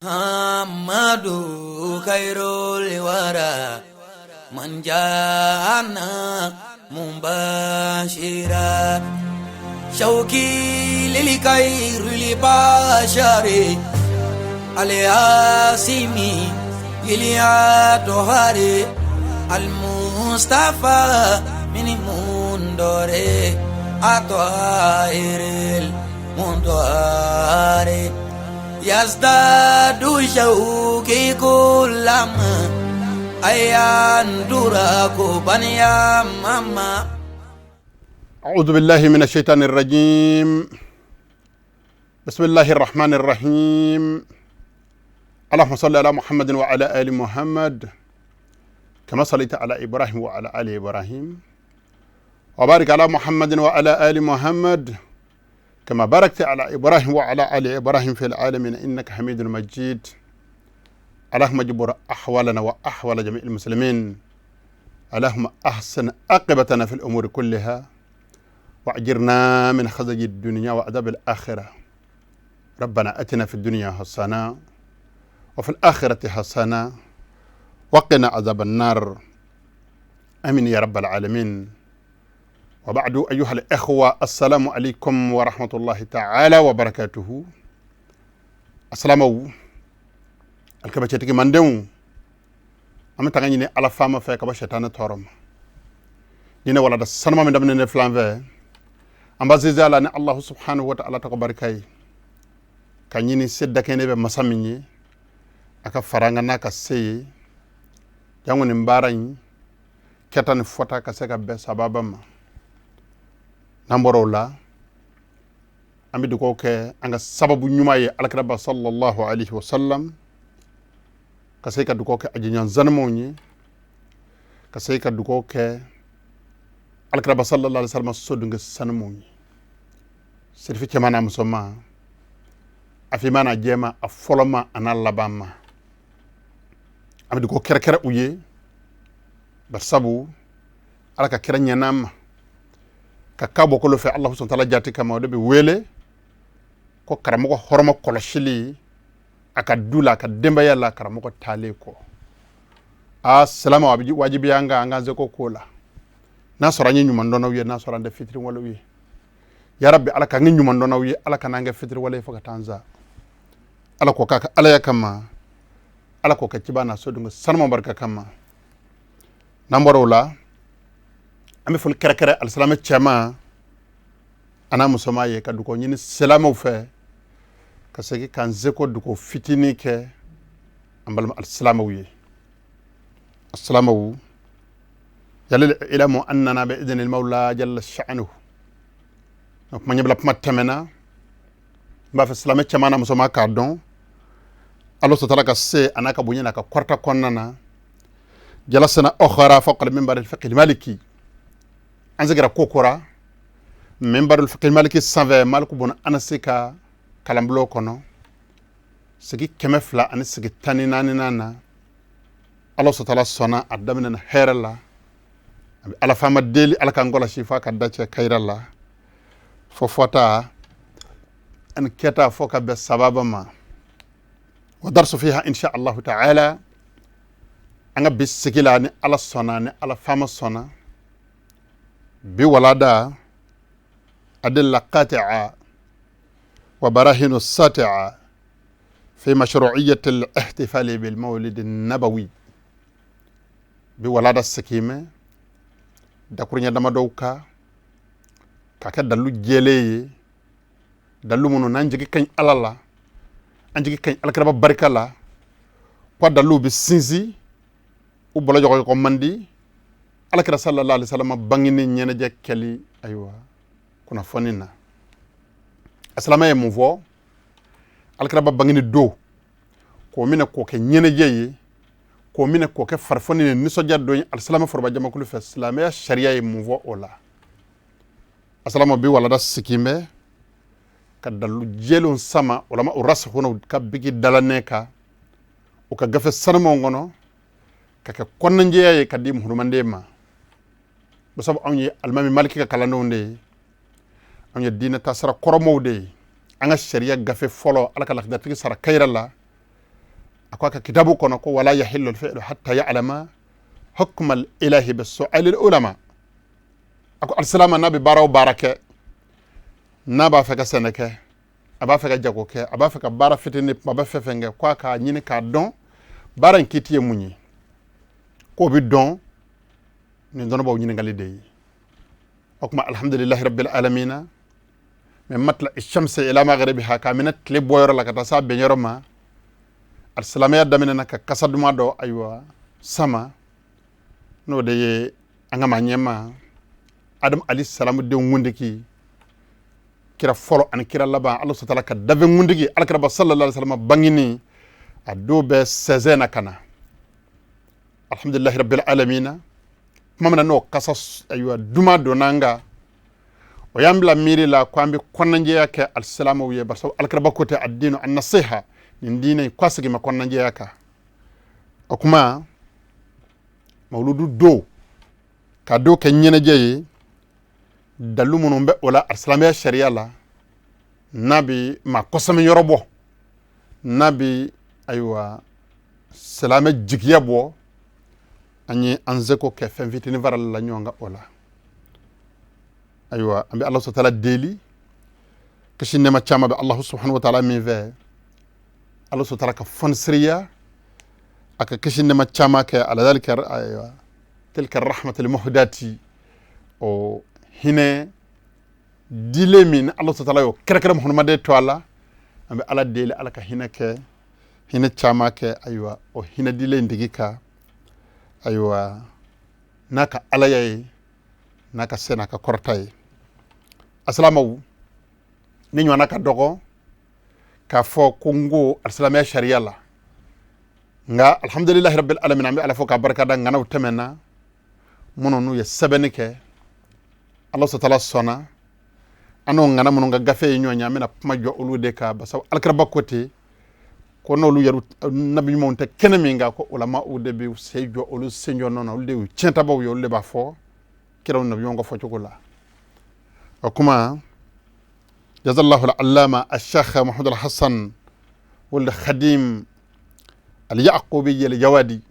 محمد خير الورى من جاءنا مبشرا شوقي للخير البشر الياسمي الأطهر المصطفى من مندر أطائر المنطهر يزداد شوقي كلما أيان دراكوبا يا ماما. أعوذ بالله من الشيطان الرجيم. بسم الله الرحمن الرحيم. اللهم صل على محمد وعلى آل محمد كما صليت على إبراهيم وعلى آل إبراهيم، وبارك على محمد وعلى آل محمد كما باركت على إبراهيم وعلى آل إبراهيم في العالمين إنك حميد مجيد. اللهم اجبر أحوالنا وأحوال جميع المسلمين. اللهم أحسن عاقبتنا في الأمور كلها وأجرنا من خزي الدنيا وعذاب الآخرة. ربنا أتنا في الدنيا حسنة وفي الآخرة حسنة وقنا عذاب النار. آمين يا رب العالمين. وبعد، أيها الإخوة، السلام عليكم ورحمة الله تعالى وبركاته. السلام alkaba cɛtigi mandenw, an bɛ taga ɲini Ala faama fɛ ka bɔ sɛtanɛ tɔɔrɔ ma. Ni ne walada sanuma min daminɛ ne filan fɛ, an b'a sinsin a la ni Alahu subhanahu wa ta'ala tɔgɔ barika ye, ka ɲini se dakɛnɛ bɛ masa min ye, a ka fara an kan n'a ka se ye, jango nin baara in kɛta ni fɔta ka se ka bɛn sababa ma. N'an bɔra o la, an bɛ dugawu kɛ an ka sababu ɲuman ye alakiraba sallallahu alaihi wa sallam, ka se ka dugawu kɛ a jɛɲɔgɔn sanumaw ye, ka se ka dugawu kɛ alakiraba sallallahu alaihi wa sallam sodunkɛ sanumaw ye, serifi cɛman n'a musoman, a finman n'a jɛman, a fɔlɔma a n'a laban ma. An bɛ dugawu kɛrɛkɛrɛ u ye, barisabu Ala ka kira ɲɛna ma ka ka bɔ kolo fɛ Alahu subahana taala jati kama. O de bɛ wele ko karamɔgɔ hɔrɔma kɔlɔsili a ka du la, a ka denbaya la, karamɔgɔ taalen kɔ. A silama, a bɛ wajibiya an kan an k'an seko k'o la, n'a sɔrɔ an ye ɲumandɔnnaw ye, n'a sɔrɔ an tɛ fitiriwalew ye. Yarabi, Ala k'an kɛ ɲumandɔnnaw ye, Ala kana an kɛ fitiriwale ye fo ka taa an sa. Ala k'o k'a ka alaya kama, Ala k'o kɛ ciba n'a sodenw sanuma barika kama. N'an bɔra o la, an bɛ foli kɛrɛkɛrɛ alisilamɛ cɛman a n'a musoman ye, ka dugawu ɲini silamɛw fɛ, ka segin k'an seko dugawu fitinin kɛ an balima alisilamɛw ye. Alisilamɛw, yalil ilamu annana bi idhnil mawla jalla sha'nuhu. Na kuma ɲɛbila kuma tɛmɛna, n b'a fɛ silamɛ cɛman n'a musoman k'a dɔn Ala sɔtala ka se a n'a ka bonya n'a ka kɔrɔta kɔnɔna na. Jalasana ukhra fawqa minbar al-fiqh maliki, an sigira ko kura minbar al-fiqh maliki sanfɛ, Maliku bun Anasi ka kalanbulon kɔnɔ, sigi 200 ani sigi 14 na. Ala sɔtala sɔnna a daminɛna hɛrɛ la. A bɛ Ala faama deli, Ala k'an kɔlɔsi f'a ka da cɛ kayira la, fo fɔta ani kɛta fo ka bɛn sababa ma. Wa darsu fiha insha allahu ta'ala. An ka bi sigi la, ni Ala sɔnna, ni Ala faama sɔnna, bi walada adilla qati'a wa barahinu sati'a fi mashru'iyyati al-ihtifali bil mawlid an-nabawi. Bi walada sigimɛ dakuruɲɛ damadɔw ka k'a kɛ dalu jɛlen ye, dalu minnu n'an jigi ka ɲi Ala la, an jigi ka ɲi alakiraba barika la, ko daluw bɛ sinsin u bolo ɲɔgɔn man di alakira sallallahu alaihi wasallam bangeni ɲɛnajɛ kɛli. Ayiwa, kunnafoni na, a silamɛ ye mun fɔ alakiraba bangeni don, k'o minɛ k'o kɛ ɲɛnajɛ ye, k'o minɛ k'o kɛ farifoni ni nisɔndiya don ye alisilamɛ foroba jamakulu fɛ, silamɛya sariya ye mun fɔ o la? A silamɛ, bi walada sigin bɛ ka dalu jɛlenw sama ulama o rasikhuna ka bigi dalanɛ kan u ka gafe sanumanw kɔnɔ, ka kɛ kɔnɔnajɛya ye ka di muhurumanden ma. Basabu anw ye alimami Maliki ka kalandenw de ye, anw ye diinɛ tasira kɔrɔmaw de ye. An ka sariya gafe fɔlɔ, Ala ka lakidatigi sara kayira la. A ko a ka kitabu kɔnɔ ko wala yahillu alfi'lu hatta ya'lama hukma al-ilahi bis-su'ali al-ulama. A ko alisilama n'a bɛ baara o baara kɛ, n'a b'a fɛ ka sɛnɛ kɛ, a b'a fɛ ka jago kɛ, a b'a fɛ ka baara fitinin kuma bɛ fɛn fɛn kɛ, ko a k'a ɲini k'a dɔn baara in kiti ye mun ye, k'o bɛ dɔn nin dɔnnibaw ɲininkali de ye. O tuma alhamdulilahi rabbil alamina, min matla shamsi ila maghribiha, k'a minɛ tile bɔyɔrɔ la ka taa s'a bɛnyɔrɔ ma, alisilamɛya daminɛna ka kasa duman dɔ ayiwa sama, n'o de ye an ka maa ɲɛma Adamu alayhi salamu den kundigi, kira fɔlɔ ani kira laban, Ala sɔtala ka danfɛn kundigi alakiraba sallallahu alaihi wasallam bangini a don bɛ sɛnsɛn na ka na. Alhamdulilahi rabbil alamina, tuma min na n'o kasa ayiwa duman donna an kan, o y'an bila miiri la ko an bɛ kɔnɔnajɛya kɛ alisilamɛw ye, barisa alakiraba ko tɛ addinu annasiha, nin diinɛ in k'a sigi ma kɔnɔnajɛya kan. O kuma mawuludu don ka don kɛ ɲɛnajɛ ye, dalu minnu bɛ o la alisilamɛya sariya la, n'a bɛ maa kɔsɛmɛ yɔrɔ bɔ, n'a bɛ ayiwa silamɛ jigiya bɔ, an ye an seko kɛ fɛn fitinin farali la ɲɔgɔn kan o la. Ayiwa, an bɛ Ala sɔtala deli, kisi nɛɛma caman bɛ Alahu subahana wa taala min fɛ, Ala sɔtala ka fɔnisiriya a ka kisi nɛɛma caman kɛ ala zalika ayiwa tilka rahmatul muhdati, o hinɛ dilen min Ala sɔtala y'o kɛrɛkɛrɛ Muhamadu to a la, an bɛ Ala deli Ala ka hinɛ kɛ, hinɛ caman kɛ ayiwa o hinɛ dilen tigi kan, ayiwa n'a ka alaya ye, n'a ka se n'a ka kɔrɔta ye. Asilamaw, ne ɲɔgɔnna ka dɔgɔ k'a fɔ ko n ko alisilamɛya sariya la, nka alhamdulilahi rabbil alamin, an bɛ Ala fo k'a barika da ŋanaw tɛmɛna minnu n'u ye sɛbɛnni kɛ, Ala sɔtala sɔnna an n'o ŋana minnu ka gafe ye ɲɔgɔn ye, an bɛna kuma jɔ olu de kan, barisa alakiraba ko ten ko n'olu yɛrɛ nabi ɲumanw tɛ kɛnɛ min kan, ko ulama'u de bɛ sen jɔ olu sen jɔ nɔ na, olu de y'u tiɲɛtabaw ye, olu de b'a fɔ kiraw nabi ɲumanw ka fɔcogo la. O kuma jazallahu al-allama al-sheikh Muhammad al-Hassan wal Khadim al-Yaqubi al-Jawadi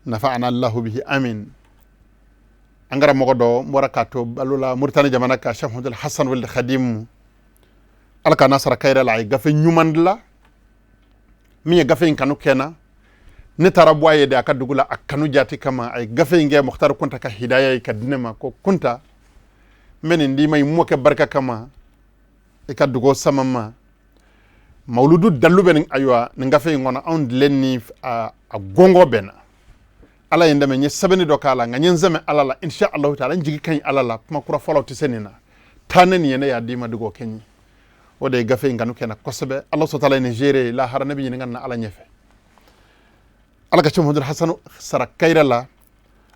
nafa'ana Allahu bihi amin. An karamɔgɔ dɔ n bɔra k'a to balo la Mauritanie jamana kan, Cheikh Muhammad al-Hassan wal Khadim, Ala ka n'a sara kayira la, a ye gafe ɲuman dilan min ye gafe in kanu kɛ na, ne taara bɔ a ye de a ka dugu la a kanu jati kama. A ye gafe in kɛ Mukhtar Kunta ka hidaya ye ka di ne ma, ko Kunta, n bɛ nin d'i ma i mɔkɛ barika kama, i ka dugawu sama ma. Mawuludu dalu bɛ nin ayiwa nin gafe in kɔnɔ, anw dilen ni a gɔngɔ bɛnna. Ala ye n dɛmɛ, n ye sɛbɛnni dɔ k'a la, nka n ye n sɛmɛ Ala la, insha Allahu taala, n jigi ka ɲi Ala la, kuma kura fɔlɔw tɛ se nin na, taa ne nin ye, ne y'a d'i ma, dugawu kɛ n ye. O de ye gafe in kanu kɛ n na kosɛbɛ. Ala sɔtala ye nin seere ye, lahara ne bɛ ɲininka nin na Ala ɲɛfɛ. Ala ka Muhammadu Hasan sara kayira la,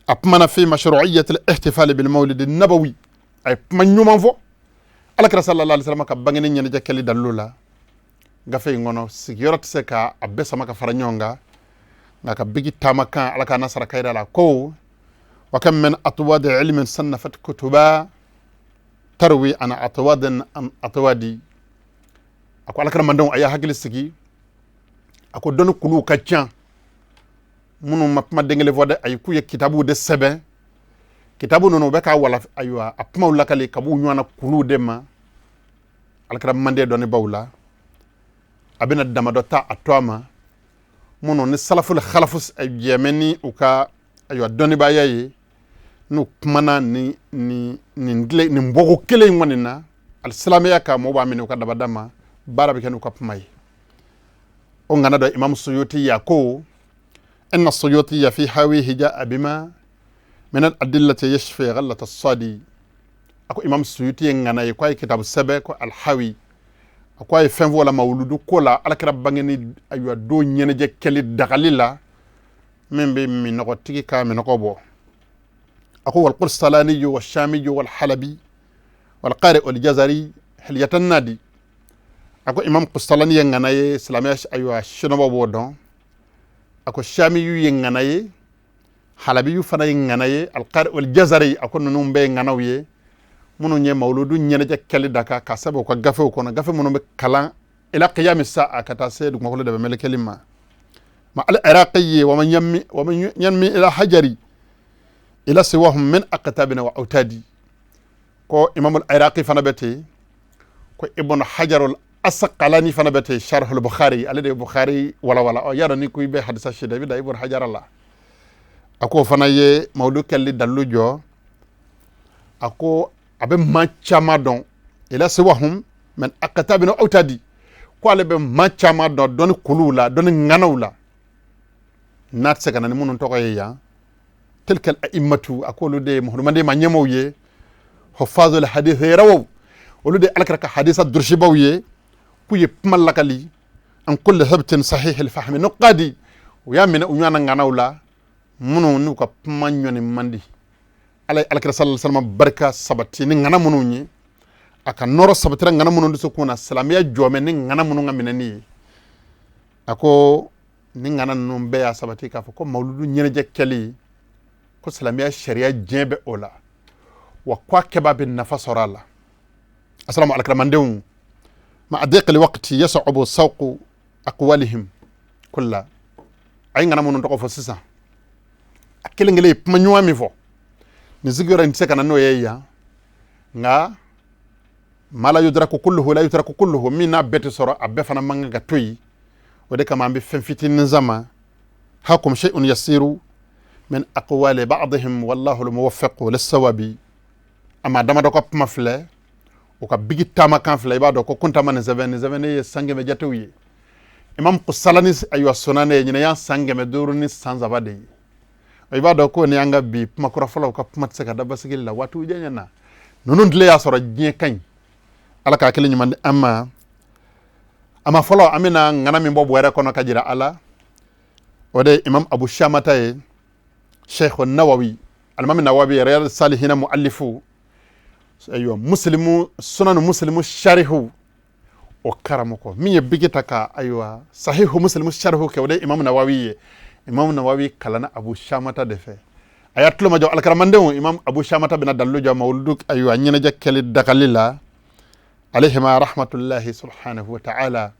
a kumana fi mashru'iyyat al-ihtifal bil mawlid an-nabawi, a ye kuma ɲuman fɔ Ala kira sallallahu alaihi wasallam ka bangeni ɲɛnajɛ kɛli dalilu la. Gafe in kɔnɔ sigiyɔrɔ tɛ se ka a bɛɛ sama ka fara ɲɔgɔn kan, nka ka bigi taama kan, Ala k'a na sara kayira la, ko wa kam min atwad ilmin sannafat kutuba tarwi ana atwadin an atwadi. A ko Ala kira mandenw, a y'a hakili sigi, a ko dɔnni kuluw ka ca minnu ma kuma den kelen fɔ dɛ, ayi, k'u ye kitabuw de sɛbɛn, kitabu ninnu u bɛ k'a wala ayiwa a kumaw lakali ka b'u ɲɔgɔnna kuluw de ma alakira manden dɔnnibaw la. A bɛna damadɔ ta a to a ma minnu ni salaful khalafu jɛmɛ ni u ka ayiwa dɔnnibaaya ye, n'u kumana ni ni nin nin bɔko kelen in kɔni na alisilamɛya ka mɔgɔw b'a minɛ u ka dabada ma, baara bɛ kɛ n'u ka kuma ye. O ŋana dɔ Imam Suyuti ya ko inna Suyuti ya fi hawihi jaa bima min al adillati yashfi ghallata as-sadi. A ko Imam Suyuti ye ŋana ye, ko a ye kitabu sɛbɛn ko alhawi, a ko a ye fɛn fɔ o la mawuludu ko la, alakira bangeni ayiwa don ɲɛnajɛ kɛli dagali la min bɛ minɔgɔtigi ka minɔgɔ bɔ. A ko wal qursalani wa shami wal halabi wal qari wal jazari hilyatan nadi. A ko Imam Qustalani ye ŋana ye, silamɛya ayiwa sinɔbɔ b'o dɔn. A ko shamiyu ye ŋana ye, halabiyu fana ye ŋana ye, alqari wal jazari, a ko ninnu bɛɛ ye ŋanaw ye minnu ye mawuludu ɲɛnajɛ kɛli daga ka sɛbɛn u ka gafew kɔnɔ, gafe minnu bɛ kalan ila qiyami sa'a ka taa se dugumakolo dɛbɛ melekeli ma. Ma al-iraqi wa man yammi wa man yanmi ila hajari ila siwahum min aqtabina wa autadi. Ko imam al-iraqi fana bɛ ten, ko Ibn Hajar al-Asqalani fana bɛ ten, sharh al-Bukhari, ale de ye Bukhari walawala. Ɔ y'a dɔn ni ko i bɛ hadisa si da, i bɛ da Ibn Hajar la. A ko o fana ye mawudu kɛli dalilu jɔ. A ko a bɛ maa caman dɔn, ila siwahum min aqtabina wa autadi, ko ale bɛ maa caman dɔn dɔnni kuluw la, dɔnni ŋanaw la, n'a tɛ se ka na ni minnu tɔgɔ ye yan. Tilka al-a'immatu, a ko olu de ye muhammaden ma ɲɛmaaw ye, hufazul hadith rawaw, olu de alakira ka hadisa durusibaw ye, k'u ye kuma lakali an kulli thabtin sahih al-fahmi nuqadi, u y'a minɛ u ɲɔgɔnna ŋanaw la minnu n'u ka kuma ɲɔni man di. Ala ye alakira sallallahu alaihi wasallam barika sabati ni ŋana minnu ye, a ka nɔrɔ sabatira ŋana minnu dusukun na, silamɛya jɔmɛ ni ŋana minnu ka minɛni ye. A ko ni ŋana ninnu bɛɛ y'a sabati k'a fɔ ko mawuludu ɲɛnajɛ kɛli, ko silamɛya sariya diɲɛ bɛ o la, wa ko a kɛbaa bɛ nafa sɔrɔ a la. Asalamu alakiramandenw ma adiqil waqti yas'ubu sawqu aqwalihim kulla. A ye ŋana minnu tɔgɔ fɔ sisan, a kelen kelen ye kuma ɲuman min fɔ nin sigiyɔrɔ in tɛ se ka na n'o ye yan, nka ma la yudraku kulluhu la yutraku kulluhu, min n'a bɛɛ tɛ sɔrɔ, a bɛɛ fana man kan ka to yen. O de kama an bɛ fɛn fitinin sama, hakum shay'un yasiru min aqwali ba'dihim wallahu al-muwaffiqu lis-sawabi. A maa damadɔ ka kuma filɛ, o ka bigi taama kan filɛ. I b'a dɔn ko kuntama nin sɛbɛn, nin sɛbɛn ne ye san 100 jatew ye. Imam Kusalani ayiwa sɔnna ne ye ɲinɛ y'an san 503 de ye. I b'a dɔn ko ni an ka bi kuma kura fɔlɔw ka kuma tɛ se ka da basigili la waatiw janya na. Ninnu tile y'a sɔrɔ diɲɛ ka ɲi. Ala k'a kelen ɲuman di an ma. A ma fɔlɔ, an bɛna ŋana min bɔ bɔrɛ kɔnɔ ka jira a la, o de ye imam Abu Shamata ye, Sheikh Nawawi, alimami Nawawi, Riyad Salihina muallifu, ayiwa muslimu sunan muslimu sharihu, o karamɔgɔ min ye bigi ta ka ayiwa sahihu muslimu sharihu kɛ, o de ye imam Nawawi ye. Imam Nawawi kalanna Abu Shamata de fɛ. A y'a tulo majɔ alakaramandenw, imam Abu Shamata bɛna dalilu jɔ mawuludu ayiwa ɲɛnajɛ kɛli dagali la, alayhima rahmatullahi subhanahu wa ta'ala.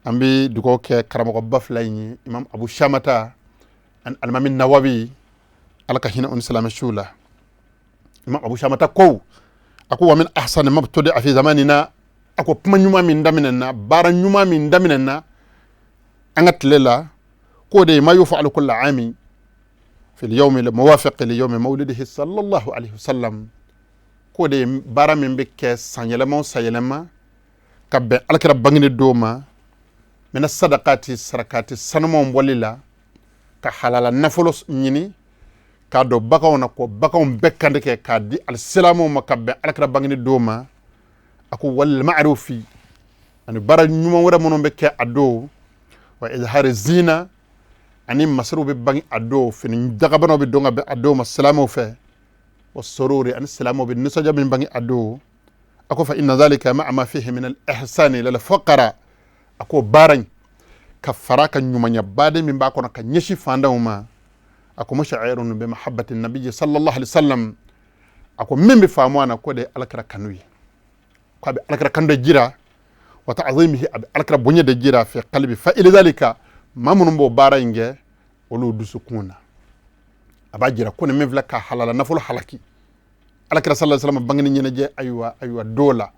An bɛ dugawu kɛ karamɔgɔba fila in ye, imam Abu Shamata ani alimami Nawawi, Ala ka hinɛ u ni silamɛ siw la. Imam Abu Shamata ko, a ko wa min ahsani mabtudi'a fi zamanina, a ko kuma ɲuman min daminɛna, baara ɲuman min daminɛna an ka tile la, k'o de ye ma yufalu kulla ami fi lyawmi almuwafiq li yawmi mawlidihi sallallahu alayhi wasallam, k'o de ye baara min bɛ kɛ san yɛlɛma o san yɛlɛma ka bɛn alakira bangeni don ma, mina sadakati, sarakati sanumanw bɔli la, ka halala nafolo ɲini k'a don baganw na, ko baganw bɛɛ kantigɛ k'a di alisilamɛw ma ka bɛn alakira bangeni don ma. A ko wal ma'rufi, ani baara ɲuman wɛrɛ minnu bɛ kɛ a don, wa izhari zina, ani masiriw bɛ bange a don, fini dagabanaw bɛ don ka bɛn a don ma silamɛw fɛ, wa sururi, ani silamɛw bɛ nisɔndiya min bange a don. A ko fa inna dhalika ma'a ma fihi min al-ihsani lil fuqara, a ko baara in ka fara ka ɲumanya baden min b'a kɔnɔ ka ɲɛsin fantanw ma, a ko musha'irun bi mahabbati nabiyyi sallallahu alaihi wasallam, a ko min bɛ faamu a na, k'o de ye alakira kanu ye, ko a bɛ alakira kanu de jira, wa ta'zimihi, a bɛ alakira bonya de jira, fi qalbi fa'ili dhalika, maa minnu b'o baara in kɛ olu dusukun na, a b'a jira ko nin min filɛ ka halala nafolo halaki alakira sallallahu alaihi wasallam bangeni ɲɛnajɛ ayiwa don la,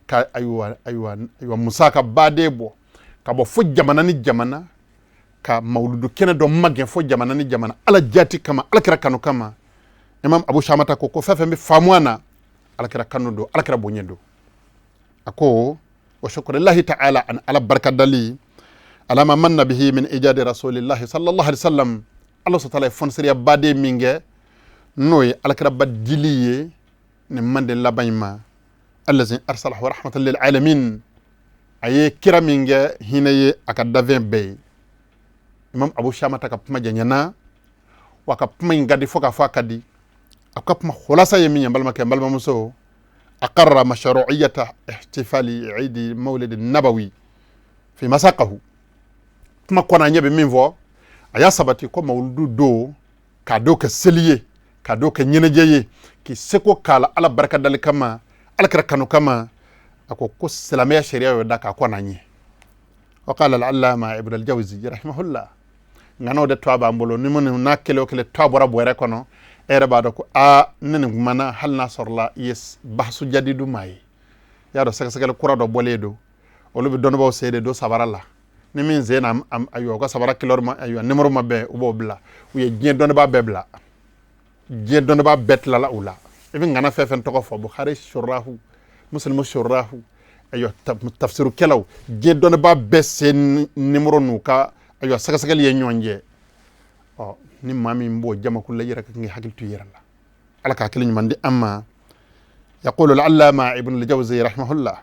ka ayiwa musaka baden bɔ ka bɔ fo jamana ni jamana, ka mawuludu kɛnɛ dɔ magɛn fo jamana ni jamana, ala jati kama, alakira kanu kama. Imam Abu Shamata ko fɛn fɛn bɛ faamu a na, alakira kanu don, alakira bonya don. A ko wa shukrillahi ta'ala, ani ala barika dali, ala ma manna bihi min ijadi rasulillahi sallallahu alaihi wasallam, ala sɔtala ye fɔnisiriya baden min kɛ, n'o ye alakiraba dili ye nin manden laban in ma, allazi arsalahu rahmatan lil alamin, a ye kira min kɛ hinɛ ye a ka dafɛn bɛɛ ye. Imam Abu Shamata ka kuma janyana, wa ka kuma in ka di fo k'a fɔ a ka di. A ka kuma khulasa ye min ye, n balimakɛ, n balimamuso, aqarra mashru'iyata ihtifali idi mawlid nabawi fi masaqahu, kuma kɔnɔ ɲɛ bɛ min fɔ, a y'a sabati ko mawuludu don k'a dɔw kɛ seli ye, k'a dɔw kɛ ɲɛnajɛ ye, k'i seko k'a la ala barika dali kama, alakira kanu kama. A ko ko silamɛya sariya y'o da k'a kɔn ɲɛ. Wa qala al-allama Ibn al-Jawzi rahimahullah. Ŋanaw de tɔgɔ b'an bolo ni minnu n'a kelen o kelen tɔgɔ bɔra bɔrɛ kɔnɔ, e yɛrɛ b'a dɔn ko aa, ne nin kumana, hali n'a sɔrɔla i ye bahasu jadidu maa ye, i y'a dɔn sɛgɛsɛgɛli kura dɔ bɔlen don. Olu bɛ dɔnnibaaw sen de don sabara la, ni min sen na, ayiwa, u ka sabara kilɔri ma, ayiwa, nimoro ma bɛn, u b'o bila. U ye diɲɛ dɔnnibaa bɛɛ bila, diɲɛ dɔnnibaa bɛɛ tilala u la. I bɛ ŋana fɛn fɛn tɔgɔ fɔ, Bukhari surahu, Muslimu surahu, ayiwa, tafsirukɛlaw, diɲɛ dɔnnibaa bɛɛ sen nimoro n'u ka, ayiwa, sɛgɛsɛgɛli ye ɲɔgɔn jɛ. Ɔ, ni maa min b'o jamakulu la, i yɛrɛ ka kan k'i hakili to i yɛrɛ la. Ala ka hakili ɲuman di an ma. Yaqulu al-allama Ibn al-Jawzi rahimahullah,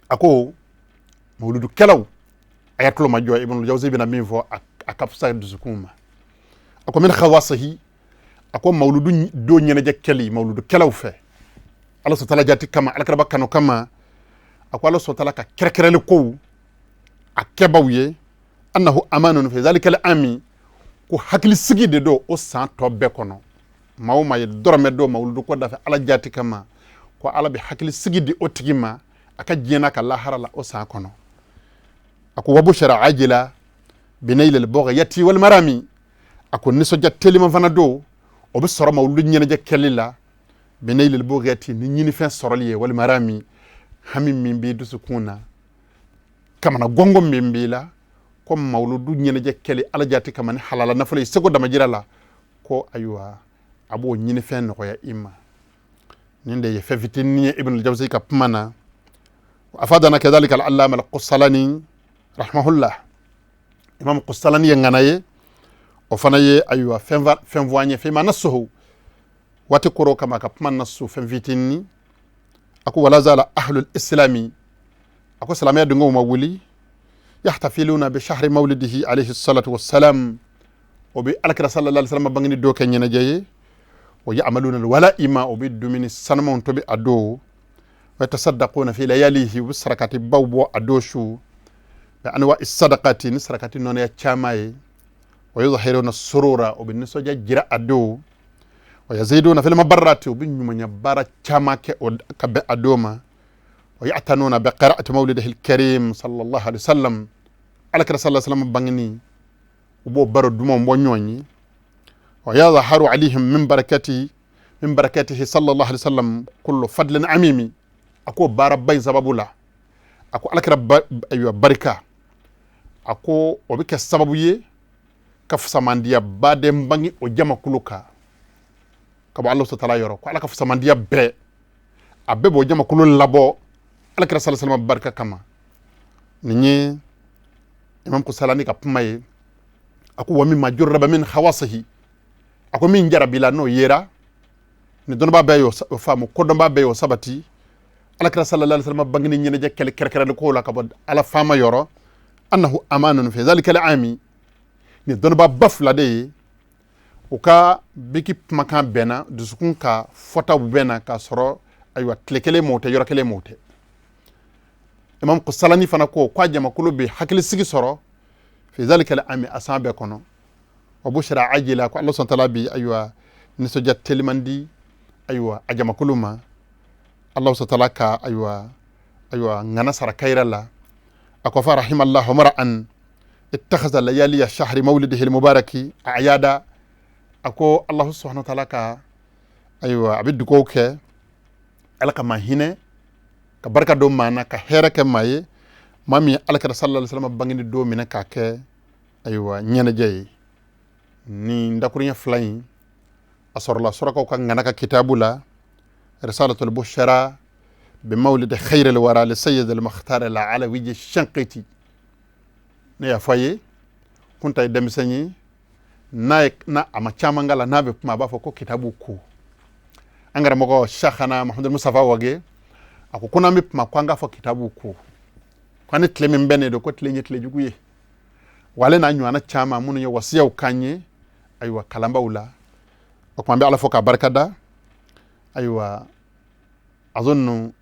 a ko mawuludukɛlaw, a y'a tulo majɔ, Ibn al-Jawzi bɛna min fɔ, a ka fisa dusukun ma. A ko min khawasihi, a ko mawuludu don ɲɛnajɛ kɛli mawuludukɛlaw fɛ Ala sɔtala jati kama, alakiraba kanu kama, a ko Ala sɔtala ka kɛrɛkɛrɛli kow a kɛbaw ye, annahu amanun fi zalika al-ami, ko hakilisigi de don o san tɔ bɛɛ kɔnɔ. Maa o maa ye dɔrɔmɛ don mawuludu ko dafɛ Ala jati kama, ko Ala bɛ hakilisigi di o tigi ma a ka diɲɛ n'a ka lahara la o san kɔnɔ. A ko wa bushra ajila binayil bughyati wal marami, a ko nisɔndiya teliman fana don, o bɛ sɔrɔ mawuludu ɲɛnajɛ kɛli la, binayil bughyati, ni ɲinifɛn sɔrɔli ye, wal marami, hami min b'i dusukun na, kamana gɔngɔn min b'i la, ko mawuludu ɲɛnajɛ kɛli Ala jati kama ni halala nafolo ye seko damajira la, ko ayiwa, a b'o ɲinifɛn nɔgɔya i ma. Nin de ye fɛn fitinin ye Ibn al-Jawzi ka kuma na. Afadana kadhalika al-allama al-Qussalani rahimahullah, Imam Qussalani ye ŋana ye, o fana ye, ayiwa, fɛn fɛn fɔ an ye fima nasuhu, waati koro kama ka kuma nasu fɛn fitinin. A ko wala zala ahlul islami, a ko silamɛya dungew ma wuli, yahtafiluna bi shahri mawlidihi alayhi salatu wassalam, o bɛ alakira sallallahu alaihi wasallam bangeni do kɛ ɲɛnajɛ ye, wa ya'maluna alwala'ima, o bɛ dumuni sanumanw tobi a don, wa yatasaddaquna fi layalihi, u bɛ sarakati baw bɔ a don su, bi anwa'i sadaqati, ni sarakati nɔnɔya caman ye, wa yuzahiruna surura, o bɛ nisɔndiya jira a don, wa yaziduna fil mabarrati, u bɛ ɲumanya baara caman kɛ o ka bɛn a don ma, wa ya'tanuna bi qira'ati mawlidihi al-karim sallallahu alaihi wasallam, alakira sallallahu alaihi wasallam bangeni, u b'o baro dumanw bɔ ɲɔgɔn ye, wa yadhaharu alayhim min barakatihi sallallahu alaihi wasallam kullu fadlin amimi. A ko baaraba in sababu la, a ko alakira, ayiwa, barika, a ko o bɛ kɛ sababu ye ka fusamandiya baden bange o jamakulu kan ka bɔ Ala taala yɔrɔ, ko Ala ka fusamandiya bɛɛ, a bɛɛ b'o jamakulu labɔ alakira sallallahu alaihi wasallam barika kama. Nin ye Imam Kusalani ka kuma ye. A ko wa mimma jurraba min khawasihi, a ko min jarabila n'o yera ni dɔnnibaa bɛɛ y'o faamu, kodɔnbaa bɛɛ y'o sabati, alakira sallallahu alaihi wasallam bangeni ɲɛnajɛ kɛlɛ kɛrɛkɛrɛli ko la ka bɔ Ala faama yɔrɔ, annahu amanun fi zalika al-ami, ni dɔnnibaa ba fila de ye, u ka biki kumakan bɛnna, dusukun ka fɔtaw bɛnna, k'a sɔrɔ, ayiwa, tile kelen m'o tɛ, yɔrɔ kelen m'o tɛ. Imam Kusalani fana ko k'a jamakulu bɛ hakilisigi sɔrɔ fi zalika al-ami, a san bɛɛ kɔnɔ, wa bushra ajila, ko Allah subhanahu wa ta'ala bi, ayiwa, nisɔndiya teliman di, ayiwa, a jamakulu ma. Allah subhanahu wa ta'ala ka, ayiwa, ŋana sara kayira la. A ko fa rahimallahu mar'an ittakhadha layaliya shahri mawlidihi al-mubaraki a'yada, a ko Allah subhanahu wa ta'ala ka, ayiwa, a bɛ dugawu kɛ, Ala ka maa hinɛ ka barika don maa na, ka hɛrɛ kɛ maa ye, maa min ye alakira sallallahu alaihi wasallam bangeni don minɛ k'a kɛ, ayiwa, ɲɛnajɛ ye. Nin dakuruɲɛ fila in, a sɔrɔla surakaw ka ŋana ka kitabu la, risalatul bushara bi mawlid khairil wara li sayyid al mukhtar al alawi shanqiti. Ne y'a fɔ a ye, kunta ye denmisɛn ye, n'a ye n'a a ma caman k'a la, n'a bɛ kuma, a b'a fɔ ko kitabu. Ko an karamɔgɔ Sheikhana Mahamadu Mustafa Wage, a ko ko n'an bɛ kuma, ko an k'a fɔ kitabu, ko an ni tile min bɛnnen don, ko tile ye tile jugu ye wa. Ale n'a ɲɔgɔnna caman minnu ye wasiyaw k'an ye, ayiwa, kalanbaw la. O tuma, an bɛ Ala fɔ k'a barikada. Ayiwa, azunnu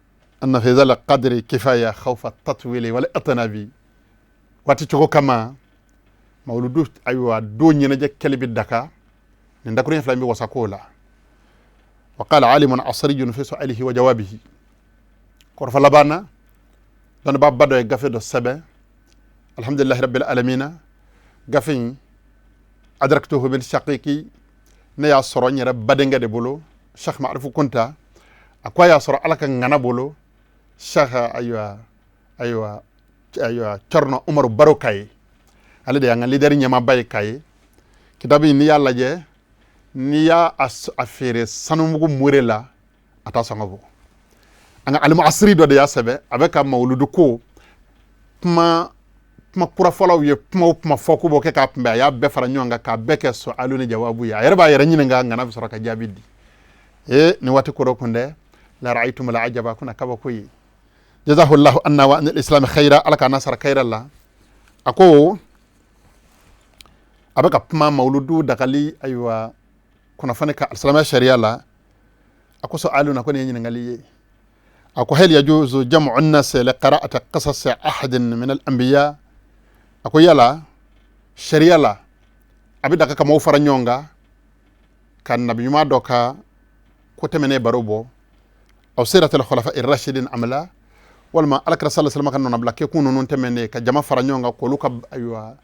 anna fi dhalika qadri kifaya khawfa tatwili wal itnabi, waati cogo kama, mawuludu, ayiwa, don ɲɛnajɛ kɛli bɛ daka, nin dakuruɲɛ fila in bɛ wasa ko la. Wa qala alimun asriyun fi su'alihi wa jawabihi, kɔrɔfɔ laban na, dɔnnibaaba dɔ ye gafe dɔ sɛbɛn, alhamdulillahi rabbil alamina, gafe in Adraktuhu min shaqiqi, ne y'a sɔrɔ n yɛrɛ badenkɛ de bolo, Cheikh Ma'arufu Kunta. A ko a y'a sɔrɔ Ala ka ŋana bolo, Cheikh ayiwa Thierno Umaru Baro Kaye, ale de y'an ka leader ɲɛmaaba ye Kaye. Kitabu in, n'i y'a lajɛ, n'i y'a a feere sanumugu more la, a t'a sɔngɔ bɔ. An ka alimu asiri dɔ de y'a sɛbɛn. A bɛ ka mawuludu ko kuma, kuma kurafɔlaw ye kuma o kuma fɔ k'u b'o kɛ k'a kunbɛn, a y'a bɛɛ fara ɲɔgɔn kan k'a bɛɛ kɛ sualu ni jawabu ye. A yɛrɛ b'a yɛrɛ ɲininka, ŋana bɛ sɔrɔ ka jaabi di. Ee, nin waati kɔrɔ kun dɛ, la ra'aytum la ajaba, kuna kabako ye. Jazahullahu anna wa anil islam khaira, Ala k'a nasara khaira la. A ko a bɛ ka kuma mawuludu dagali, ayiwa, kunnafoni ka alisilamɛya sariya la. A ko su'alu na, ko nin ye ɲininkali ye. A ko hal yajuzu jam'u an-nas li qira'ati qasas ahadin min al-anbiya? A ko yala sariya la, a bɛ daga ka mɔgɔw fara ɲɔgɔn kan ka nabi ɲuman dɔ ka ko tɛmɛnen baro bɔ, aw siratul khulafa ir-rashidin amla, walima Alakira sallallahu alaihi wasallam ka nɔnabila kɛkun ninnu tɛmɛnen, ka jama fara ɲɔgɔn kan k'olu ka, ayiwa,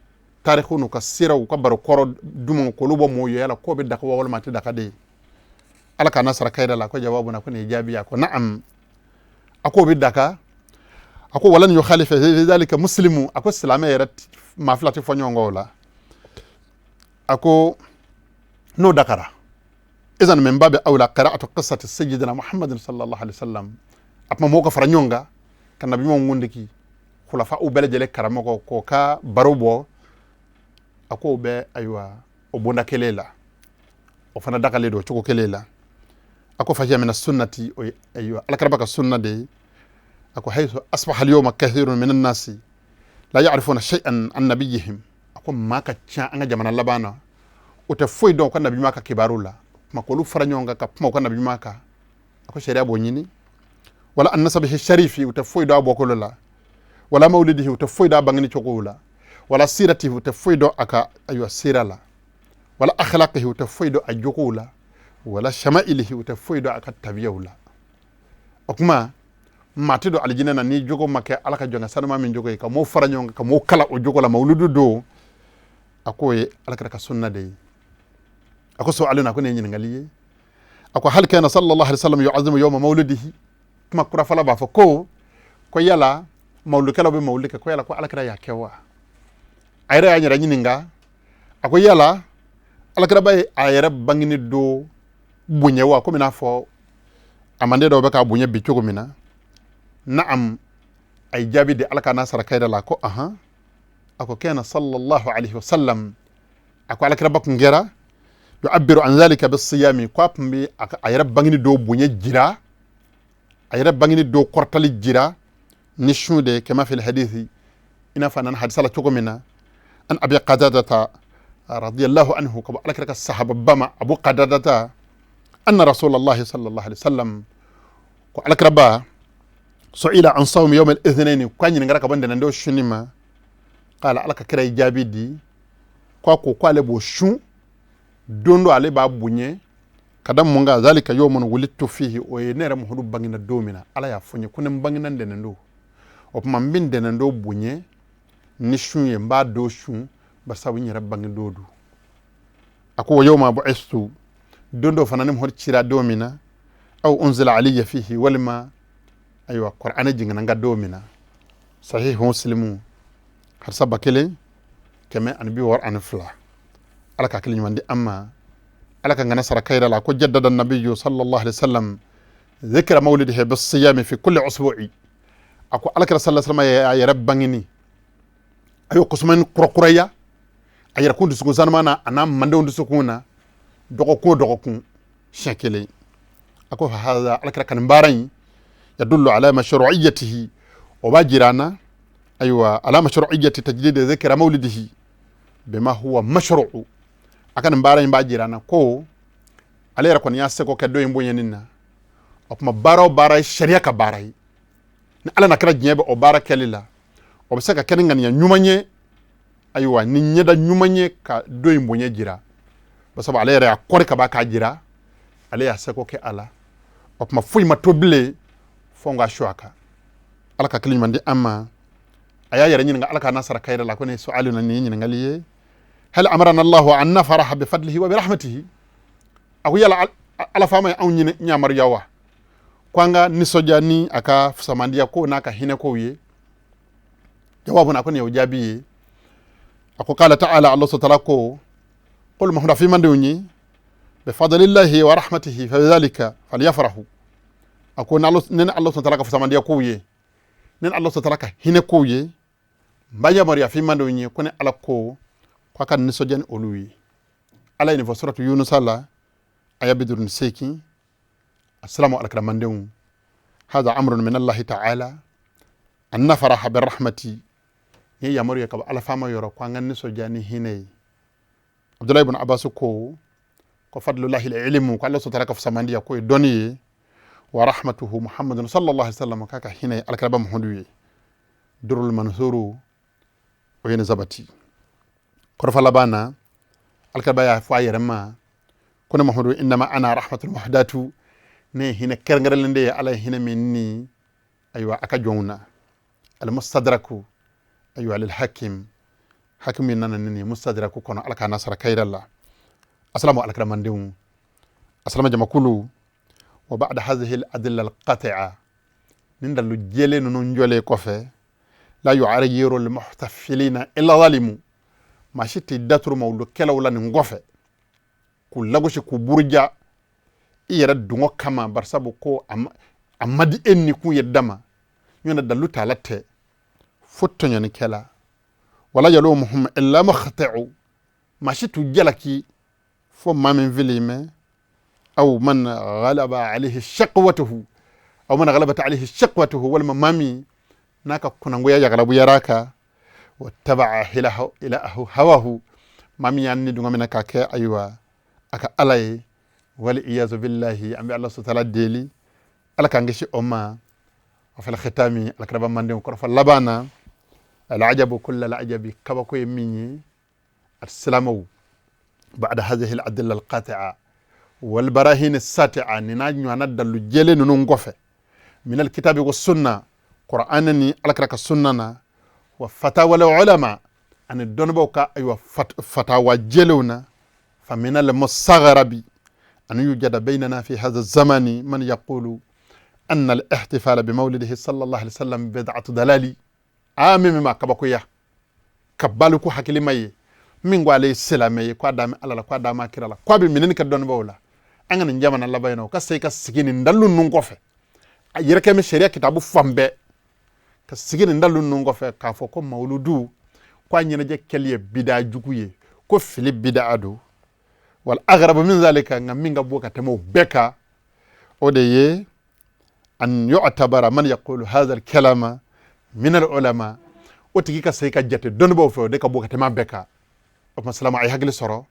tariku n'u ka siraw, u ka baro kɔrɔ dumanw, k'olu bɔ mɔgɔw ye, yala k'o bɛ daga wa walima a tɛ daga de? Ala k'a nasara kayira la. Ko jawabu na, ko nin ye jaabi. A ko na'am, a k'o bɛ daga. A ko walan yukhalifa fi dhalika muslimu, a ko silamɛ yɛrɛ maa fila tɛ fɔ ɲɔgɔn kɔ o la. A ko n'o dakara, izan min babi awla qira'atu qissati sayyidina Muhammadin sallallahu alaihi wasallam. A kuma mɔgɔw ka fara ɲɔgɔn kan ka nabi ɲumanw kundigi, khulafa u bɛɛ lajɛlen karamɔgɔ, k'o ka baro bɔ, a k'o bɛ, ayiwa, o bonda kelen la, o fana dagalen don o cogo kelen la. A ko fahiya mina sunnati, o ye, ayiwa, Alakiraba ka sunna de ye. A ko haythu asbaha al-yawma kathirun min an-nasi la ya'rifuna shay'an an nabiyihim. A ko maa ka ca an ka jamana laban na, o tɛ foyi dɔn u ka nabi ɲuman ka kibaru la. Kuma k'olu fara ɲɔgɔn kan ka kuma u ka nabi ɲuman kan, a ko sariya b'o ɲini. Wala an nasabihi sharifi, u tɛ foyi dɔn a bɔkolo la. Wala mawlidihi, u tɛ foyi dɔn a bangeni cogow la. Wala siratihi, u tɛ foyi dɔn a ka, ayiwa, sira la. Wala akhlaqihi, u tɛ foyi dɔn a jogow la. Wala shama'ilihi, u tɛ foyi dɔn a ka tabiyaw la. O kuma maa tɛ don alijinɛ na ni jogo ma kɛ Ala ka jɔnkɛ sanuma min jogo ye. Ka mɔɔw fara ɲɔgɔn kan ka mɔɔw kala o jogo la mawuludu don, a k'o ye Alakira ka sunna de ye. A ko su'alu na, ko nin ye ɲininkali ye. A ko hal kana sallallahu alaihi wasallam yu'azzimu yawma mawlidihi? Kuma kurafɔla b'a fɔ ko yala mawuludukɛlaw bɛ mawuludi kɛ, ko yala ko Alakira y'a kɛ wa? A yɛrɛ y'a yɛrɛ ɲininka. A ko yala Alakiraba ye a yɛrɛ bangeni don bonya wa, komi n'a fɔ a manden dɔw bɛ k'a bonya bi cogo min na? Naam, a ye jaabi di, Ala k'a n'a sara kayira la. Ko ahan, a ko kana sallallahu alaihi wasallam, a ko Alakiraba kun kɛra yu'abbiru an dhalika bisiyami, ko a tun bɛ a yɛrɛ bangeni don bonya jira, a yɛrɛ bangeni don kɔrɔtali jira ni sun de ye, kama fil hadithi, i n'a fɔ a nana hadisa la cogo min na, an Abi Qatadata radiyallahu anhu, ka bɔ Alakira ka sahaba ma Abu Qatadata, anna Rasulallahi sallallahu alaihi wasallam, ko Alakiraba su'ila an sawmi yawm al-ithnain, ko a ɲininkara ka bɔ ntɛnɛndon sunni ma. Qala, Ala ka kira ye jaabi di ko a ko k'ale b'o sun don dɔ, ale b'a bonya ka da mun kan? Zalika yawmun wulidtu fihi, o ye ne yɛrɛ Muhamadu bangena don min na. Ala y'a fɔ n ye ko ne bangena ntɛnɛndon, o tuma n bɛ ntɛnɛndon bonya ni sun ye, n b'a don sun basabu n yɛrɛ bange don don. A ko wa yawma bu'istu, don dɔ fana ne Muhamadu cira don min na, aw unzila alayya fihi, walima, ayiwa, Qur'anɛ jiginna n ka don min na. Sahih Muslimu, hadisa 1162. Ala ka hakili ɲuman di an ma, Ala ka ŋana sara kayira la. Ko jaddada nabiyyu sallallahu alaihi wasallam dhikra mawlidihi bisiyami fi kulli usbu'i. A ko Alakira sallallahu alaihi wasallam y'a yɛrɛ bangeni, a y'o kosumani kurakuraya a yɛrɛ kun dusukun sanuma na, a n'a mandenw dusukun na, dɔgɔkun o dɔgɔkun siɲɛ kelen. A ko haza, Alakira ka nin baara in, yadullu ala mashru'iyyatihi, o b'a jira an na, ayiwa, ala mashru'iyyati tajdid dhikra mawlidihi bima huwa mashru'u. A ka nin baara in b'a jira an na ko ale yɛrɛ kɔni y'a seko kɛ don in bonyani na. O tuma baara o baara ye sariya ka baara ye, ni Ala na kɛra diɲɛ bɛ o baara kɛli la, o bɛ se ka kɛ ni ŋaniya ɲuman ye, ayiwa, ni ɲɛda ɲuman ye ka don in bonya jira, basabu ale yɛrɛ y'a kɔri ka ban k'a jira ale y'a seko kɛ a la. O tuma foyi ma to bilen fo n ka su a kan. Ala ka hakili ɲuman di an ma. A y'a yɛrɛ ɲininka, Ala k'a n'a sara kayira la. Ko ni su'alu na, nin ye ɲininkali ye. Hal amarana Allahu an nafraha bi fadlihi wa bi rahmatihi? A ko yala Ala faama ye anw ɲini yamaruya wa ko an ka nisɔndiya ni a ka fusamandiya ko n'a ka hinɛ kow ye? Jawabu na, ko nin ye o jaabi ye. A ko qala ta'ala, Allah subhanahu ko qul, Muhammad fi mandenw ye, bi fadlillahi wa rahmatihi fa bidhalika falyafrahu. A ko ni Allah subhanahu ka fusamandiya kow ye, ni Allah subhanahu ka hinɛ kow ye, n b'a yamaruya fi mandenw ye ko ni Ala ko a ka nisɔndiya ni olu ye. Ala ye nin fɔ suratu Yunusa la, aya 58. Assalamu alakira mandenw. Hada amrun min Allahi ta'ala an nafraha birahmati. Ni ye yamaru ye ka bɔ Ala faama yɔrɔ ko an ka nisɔndiya ni hinɛ ye. Abdulahi ibn Abbas ko fadlullahi ilmu, ko Allah subhanahu ka fusamandiya ko ye dɔnni ye, wa rahmatuhu Muhammadun sallallahu alaihi wasallam, k'a ka hinɛ ye alakiraba Muhammadu ye. Durul Mansuru o ye nin sabati. Kɔrɔfɔ laban na, alakiraba y'a fɔ a yɛrɛ ma ko ne Muhammadu, innama ana rahmatul muhdatu, ne ye hinɛ kɛrɛnkɛrɛnlen de ye, Ala ye hinɛ min ni ayiwa a ka jɔnw na. Almustadraku ayiwa lil hakim, hakim min nana ni mustadraku kɔnɔ, Ala k'a nasara kayira la. Asalamu alakira mandenw, asalama jamakulu. Wa ba'da hadhihi al-adilla al-qati'a, nin dalu jɛlen ninnu jɔlen kɔfɛ, la yu'ayyiru al-muhtafilina illa zalimu, maa si tɛ daturu mawulukɛlaw la nin kɔfɛ k'u lagosi, k'u buruja i yɛrɛ dungɔ kama, barisabu ko a ma di e ni kun ye dama ɲɔgɔn dalu t'a la tɛ fo tɔɲɔnikɛla. Wala yalumuhum illa mukhti'u, maa si t'u jalaki fo maa min fili mɛ, aw man ghalaba alayhi shaqwatuhu, aw man ghalabat alayhi shaqwatuhu, walima maa min n'a ka kunangoya yagalabuyara ka, wa taba'a ilahu hawahu, maa min y'a ni dungɔ minɛ k'a kɛ ayiwa a ka Ala ye. Wal iyazu billahi, an bɛ Ala subhanahu deli, Ala k'an kisi o ma. Wa fil khitami, alakiraba mandenw, kɔrɔfɔ laban na, alajabu kulla alajabi, kabako ye min ye, alsilamɛw, ba'da hadhihi al-adilla al-qati'a wal barahin as-sati'a, nin n'a ɲɔgɔnna dalu jɛlen ninnu kɔfɛ, min al-kitabi wa sunna, Qur'an ni alakira ka sunna na, wa fatawa ulama, ani dɔnnibaw ka ayiwa fatawa jɛlenw na, fa min al-mustaghrabi an yujada baynana fi hadha az-zamani man yaqulu anna al-ihtifala bi mawlidihi sallallahu alaihi wasallam bid'atu dalali. A min ma kabakoya ka baliku hakilima ye min ko ale ye silamɛ ye, ko a dami Ala la, ko a dama kira la, ko a bɛ minɛni kɛ dɔnnibaw la, an ka nin jamana laban in na, o ka se ka sigi nin dalu ninnu kɔfɛ, a yɛrɛ kɛ bɛ sariya kitabu fan bɛɛ ka sigi nin dalu ninnu kɔfɛ k'a fɔ ko mawuludu ko a ɲɛnajɛ kɛli ye bida jugu ye, ko fili bida don. Wal aghrabu min zalika, nka min ka bɔ ka tɛmɛ o bɛɛ kan, o de ye an yu'tabara man yaqulu hadha al-kalama min al-ulama, o tigi ka se ka jate dɔnnibaw fɛ, o de ka bɔ ka tɛmɛ a bɛɛ kan. O tuma silama, a ye hakili sɔrɔ,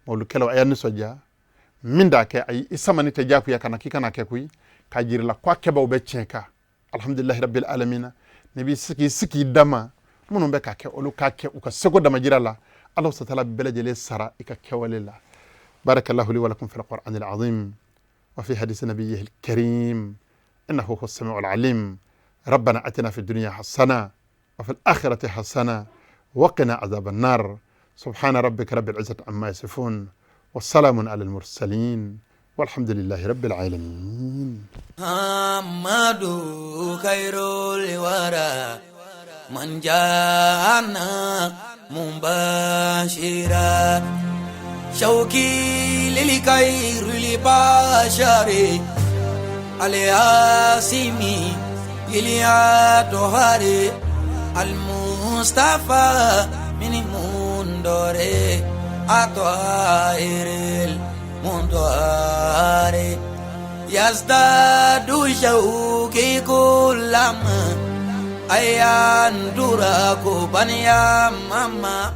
mawulukɛlaw, a y'a nisɔndiya min d'a kɛ, ayi, i samani tɛ diyagoya ka na k'i kana kɛ koyi, k'a jira la ko a kɛbaw bɛ tiɲɛ kan. Alhamdulilahi rabbil alamina. N'i b'i sigi sigi dama, minnu bɛ ka kɛ, olu k'a kɛ u ka seko damajira la. Ala subhanahu bɛɛ lajɛlen sara i ka kɛwale la. Barakallahu li wa lakum fil qur'anil azim wa fi hadisi nabiyyihi al-karim, innahu huwa as-sami'ul alim. ربنا اتنا في الدنيا حسنه وفي الاخره حسنه وقنا عذاب النار. سبحان ربك رب العزه عما يصفون، والسلام على المرسلين، والحمد لله رب العالمين. محمد خير الورى من جاءنا مبشرا، شوقي للخير البشر الياسمي الأطهار المصطفى من مندور أطاهر المنطهر، يزداد شوقي كلما أيان دراكو بنيا ماما.